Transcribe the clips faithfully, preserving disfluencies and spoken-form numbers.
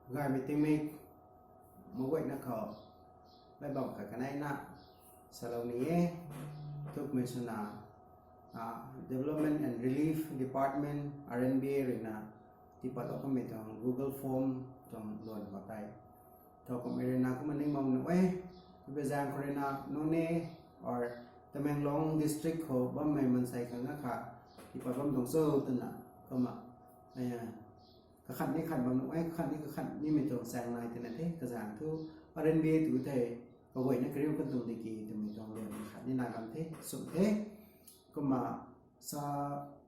Gaymei tingmik, maguayna khou, mei bam khat kanei na, salou ni e, thukmei swna, Development and Relief Department, R and B A ruina, tipatlou kamei tuang Google Form tuang luan khou tei. Thow kummei ruina kumna ning bam nuh e, Tamenglong khou ruina, nunc ni, or Tamenglong district khou bammei mansei khang na kha, tipat bam tuang cho twna, kumna, kakhat ni khat bam nuh e, kakhat ni kakhat nimei tuang chaeng nai twna the, kazanc thu, R and B A tu thei, kaguayna kariu kan tuang diki twmei tuang luan khat ni nai bam the, sw the, kumna, sa,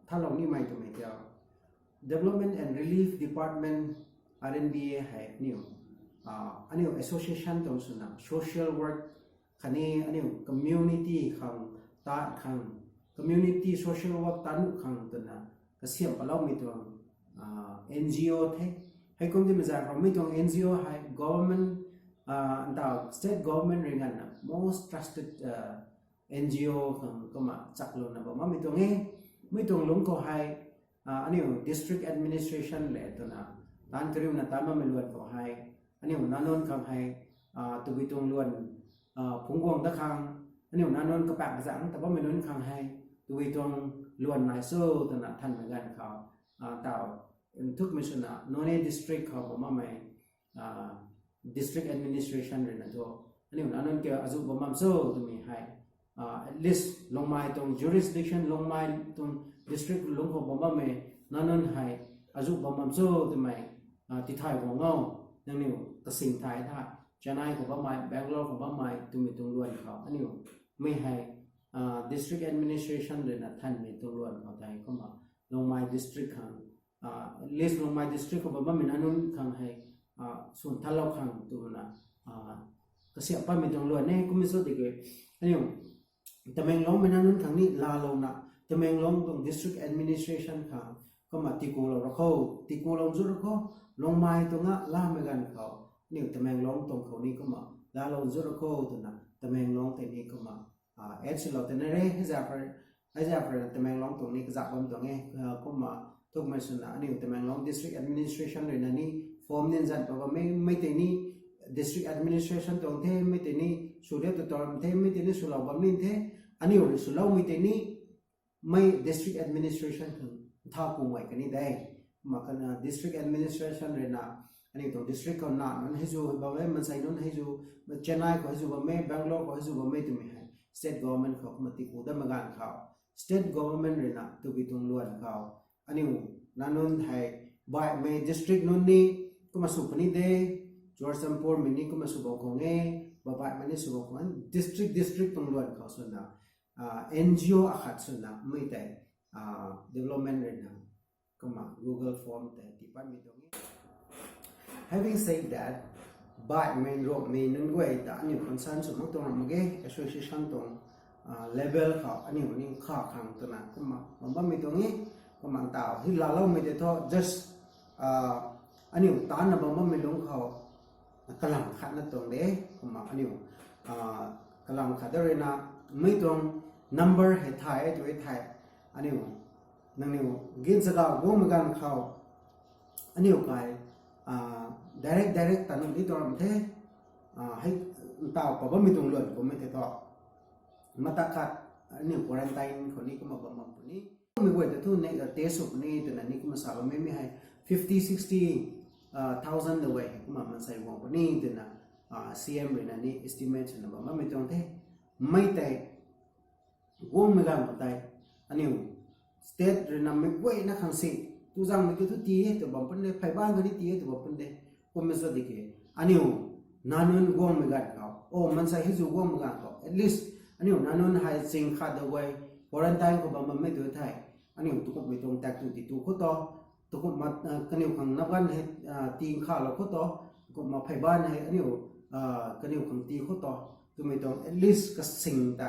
thalou nimei twmei tei, Development and Relief Department, R and B A hei aniu, aniu association tuang swna social work khatni aniu community khang tat khang, community social work tat nuh khang twna kasiam paloumei tuang N G O the. Heikum timei zaeng khou mi tuang N G O hei government, ntaw state government rui nganvna most trusted N G O khang kumna chaklouna bam bammei tuang e. Mi tuang lungc khou hei, aniu district administration le twna, taanc kariuna taanc bammei luan khou hei, aniu nac nunc khang hei, tabui tuang luan, phungc guang dat khang, aniu nac nunc kapak kazanc ta bammei nunc khang hei, tabui tuang luan nai cho twna thanmei ganv khou, ntaw, nthukmei swna Noney district khou bam bammei district administration ruina thu, aniu nac nunc kiu azuh bam bam cho twmei hei, at least Longmai tuang jurisdiction, Longmai tuang district lungc khou bam bammei nac nunc hei azuh bam bam cho twmei, tithay guang o, nangniw kasing thay tha, Chennai khou bammei, Bangalore khou bammei twmei tuang luan khou aniu, mi hei, district administration ruina thanmei tuang luan khou tei kumna, Longmai district khang, at least Longmai district khou bam bammei nac nunc khang hei, swn thalou khang twna, kasiam patmei tuang luan e, kummei cho tiki, aniu, Tamenglongmei nac nunc khang ni laalouna, Tamenglong tuang district administration khang, kumna tikulou ra kho, tikulou zu ra kho, Longmai tuang a lamei ganv khou, aniu Tamenglong tuang khou ni kumna laalou zu ra kho twna, Tamenglong tei ni kumna, et swlou tena re, hei zaeng khou ruina Tamenglong tuang ni kazak bam tuang e, kumna, thukmei swna aniu Tamenglong district administration ruina ni form nin zan pa bammei, mei tei ni district administration tuang the, mei tei ni sw riu tu tuang the, mei tei ni swlou bam ni the, aniu rui swloumei tei ni, mei district administration khang ntha kumei kani de. Kumna kana district administration ruina, aniu tuang district khou nac nunc hei zu bam e, mansei nunc hei zu, Chennai khou hei zu bam e, Bangalore khou hei zu bam e twmei hei state government khou kumna tiku dat mak ganv khou, state government ruina tabui tuang luan khou, aniu nac nunc hei, baihmei district nunc ni, kumna sw puni de, Churachandpurmei ni kumna sw bam khang e, baihmei ni sw bam khang e, district district tuang luan khou swna, N G O akhat swna mei tei, development ruina, kumna Google Form tei tiipatmei tuang e. Having said that, baihmei Ruangmei nunc guay ta aniu concern sw mak tuang ram mak ge, association tuang level khou aniu ni kha khang twna kumna bam bammei tuang e, kumna ntaw hei laaloumei tei thu just aniu taanna bam bammei lungc khou kalam khatna tuang de, kumna aniu kalam khat da ruina, mei tuang number hei thay e tu e thei, aniu, nangniw gin chaga guangmei ganv khou, aniu kai direct direct ta nuh di tuang ram the, hei ntaw pa bammei tuang luan kummei tei thu, mata khat, aniu quarantine khou ni kumna bam bam puni, mei guay ta thu ne test sw puni twna ni kumna sa bammei, mi hei fifty sixty thousand da guay hei kumna mansei guang puni twna C M ruina ni estimate swna bam bammei tuang the, mei tei guangmei ganv khou tei, aniu state ruina mei guayna khang si, tu zaengmei kiu thu tii e tw bam pun de, phey bang kani tii e tw bam pun de, kummei cho tiki, aniu nac nunc guangmei ganv khou, o mansei hei zu guangmei ganv khou, at least aniu nac nunc hei ching khat da guay quarantine khou bam bammei tu thei, aniu tukumhmei tuang tak tu ti tu khou to, tukumh kaniw khang nap ganv hei tii nkhalou khou to, tukumhmei phey bang hei aniu kaniw khang tii khou to, twmei tuang at least kasing ta,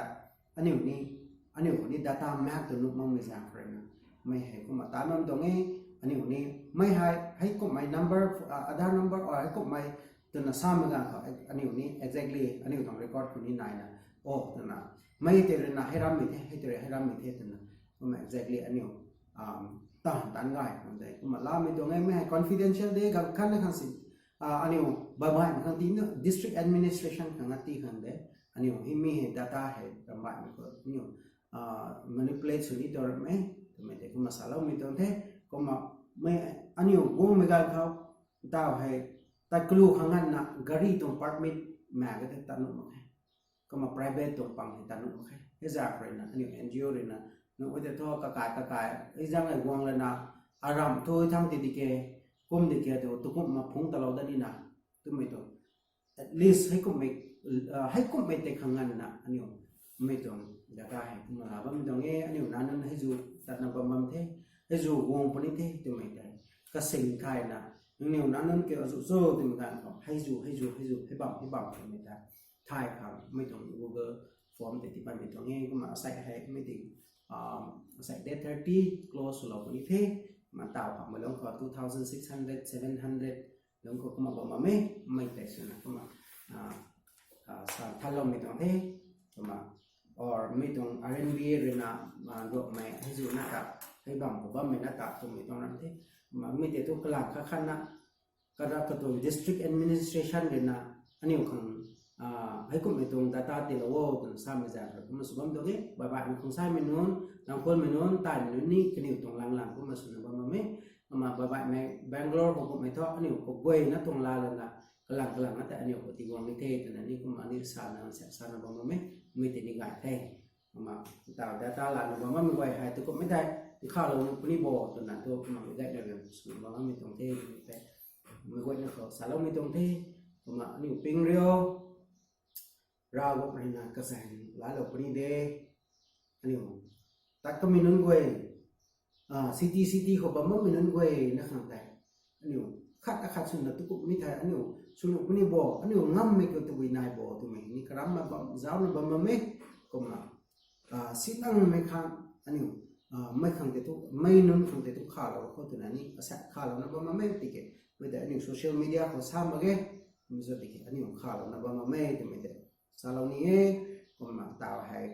aniu ni, aniu khou ni data mak tu nuh makmei zaeng khou ruina, mei hei kumna taanc bam tuang e, aniu ni, mei hei heikumhmei number, Aadhaar number or heikumhmei twna samei ganv khou aniu ni exactly aniu tuang record khou ni naina, o twna, mei tei ruina hei rammei the, hei tei rui hei rammei the twna, kumna exactly aniu taanv taanc gay khang tei kumna lamei tuang e, mei hei confidential de, ganv khatna khang si aniu baihmei khang ti district administration khang a ti khang de, aniu hei mi hei data hei ramhbaihmei khou aniu manipulate sw ni tuang ramh e, twmei tei kumna saloumei tuang the. Kumna aniu guangmei ganv khou taw hei tat kalu khang nganvna gari tuang permit mak ka the tat nuh mak khe. Kumna private tuang pang hei tat nuh mak khe. Hei zaeng ruina aniu N G O ruina nuh e tei thu kakai kakai hei zaeng hei guang lana aram thu thang ti di ke, kum di ke tu tukumna phungc talou dat nina twmei tuang at least heikumhmei tei khang nganvna aniu mei tuang data hei kumna la bam tuang e. Aniu nac nunc hei zu tatna bam bam the, hei zu guang puni the twmei tei kasing thayna nangniw nac nunc kiu azu cho twmei ganv khou hei zu hei zu hei zu hei bam hei bam twmei tei thay khang mei tuang Google Form tei tipaymei tuang e. Kumna asei hei mei ti asei date thirty close swlou puni the. Kumna taw khang mei lungc khou two thousand six hundred, seven hundred lungc khou kumna bam bam e. Mei tei swna kumna sa thanloumei tuang the. Kumna or mei tuang R N B A ruina duakmei hei zu na ta, hei bam khou bammei na ta twmei tuang ram the. Kumna mei tei thu kalam khat khatna kara katuang district administration ruina aniu khang heikumhmei tuang data tiilou o twna samei zaeng rui kumna sw bam tuang e. Baihbaihmei khang saimei nunc, langkhuanmei nunc, taimei nunc ni kaniw tuang lang lang kumna swna bam bam e. Kumna baihbaihmei Bangalore khou kumhmei thu aniu khou guayna tuang la lana kalang kalang na tei aniu khou tiguang ni the twna ni kumna ni sana sa sana bam bam e. Mei tei ni gay the. Kumna taw data lana bam bammei guay hei tu kumhmei tei tikhalou nuh puni bo twna tu kumna mei gayna rui swna bam bammei tuang the. Mei guayna khou saloumei tuang the. Kumna aniu ping rio Ravguangc ruina kazaeng laalou puni de. Aniu tat kamei nunc guay city city khou bam bammei nunc guay na khang tei aniu khat akhat swna tu kumhmei thei aniu sw nuh puni bo, aniu ngammei khou tabui nai bo twmei ni karamna bam zauna bam bam e. Kumna sinangmei khang aniu mei khang tei thu mei nunc khang tei thu khalou khou twna ni asa khalouna bam bam e tiki mei tei aniu social media khou sa mak ge. Mei za tiki aniu khalouna bam bam e twmei tei salou ni e. Kumna taw hei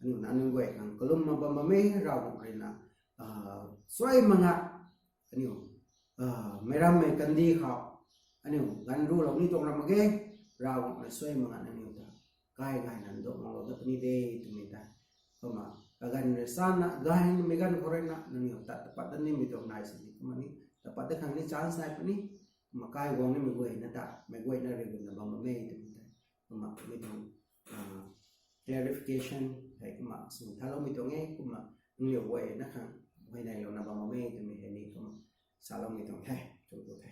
aniu nac nunc guay khang kalumna bam bam e. Ravguangc ruina suai mak nga aniu meic rammei kandih khou aniu ganv rulou ni tuang ram mak ge. Ravguangc rui suai mak nga aniu ta kai gayna nduak maklou dat puni de twmei tei kumna kaganv rui sana gaymei ganv khou ruina nangniw ta tapat dat nimei tuang nai sini kumna ni tapat dat khang ni chance nai puni. Kumna kai guang nimei guayna ta meic guayna rui guangna bam bam e twmei tei kumna mei tuang clarification hei kumna sw thaloumei tuang e. Kumna nangniw guayna khang huayneylouna bam bam e twmei hei ni kumna saloumei tuang the. Tuang tu the.